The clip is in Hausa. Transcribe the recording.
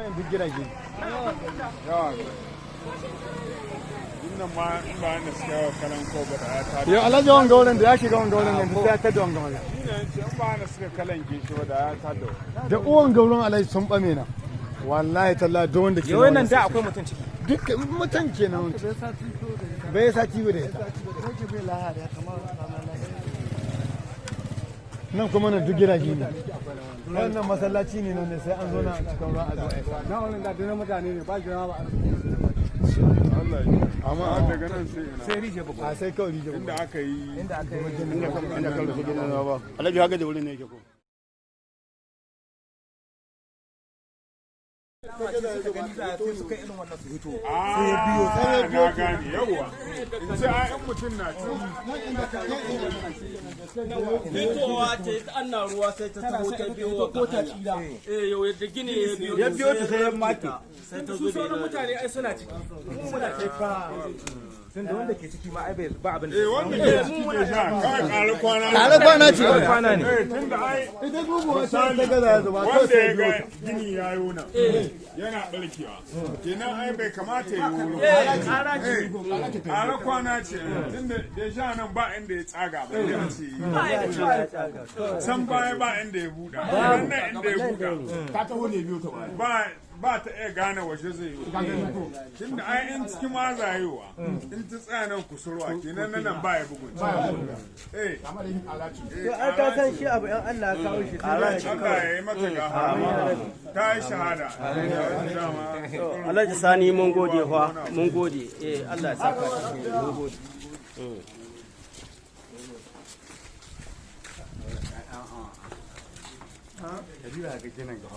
Mayan duk gidaje. Yawa. Innan ma in ba wanda suka yawa kalan ko ba da ya tada. Yau alhaji, wanga wurin da ya shiga, wanga wurin nan sai ya tada wanga wurin. Ni ne ce in ba wanda suka kalan shi ba da ya tada. Da uwan gaurin alhaji sun bame na. Wallahi tallahi, duk wanda ke Yau nan da akwai mutum ciki. Duk mutan kenan. Bai sati ba da ita. Nan kuma nan duk gidaje ne. Wannan masallaci ne nan ne, sai an zo na cikin ruwa a zo a yi sallah. Na wannan da duk mutane ne ba shi ba. Allah ya. Amma Amma daga nan sai ina. Sai rijiya bakwai. A sai kawai rijiyar. Inda aka yi. Inda aka yi. Inda kan rufe gidan ba. Alhaji, haka da wurin ne yake ko? Suka irin wannan su hito. Ah, na gane, yawwa. In ce ai in mutum na ci. Fitowa ce ta ana ruwa, sai ta taho ta biyo wa hanya. Eh, yau yadda gini ya biyo. Ya biyo ta sai ya make. Sai ta Su zube. sauran mutane ai suna ciki. Muna ciki. Tun da wanda ke ciki ma ai bai ba abin da. Eh, wanda ke ciki ke sha kawai ƙara kwana ne. Ƙara kwana ce. Kwana ne. Eh, tunda ai Ita guguwa ce ta gaza ya zuba kawai wanda sai ya biyo ga ta. gini ya yi nan yana ɓarkewa, kenan ai bai kamata ya yi wurin ba. Ƙara kwana ce, tunda da sha nan ba inda ya tsaga ba ya ce can baya ba inda ya buɗa, kenan nan inda ya buɗa Ta taho ne biyo ta baya. ba ba ta iya gane waje zai yi, tunda ai in ciki ma zayewa in ta tsaya nan kusurwa, kenan nan ba ya bugun. Eh. Amma da yin alaci. Eh, Ai ka san shi abu in Allah ya kawo shi sai ya Allah ya yi mata gafara, ta yi shahada dama. Alhaji Sani, mun gode fa, mun gode. Eh, Allah ya saka, mun gode. Ka ga ginin ga.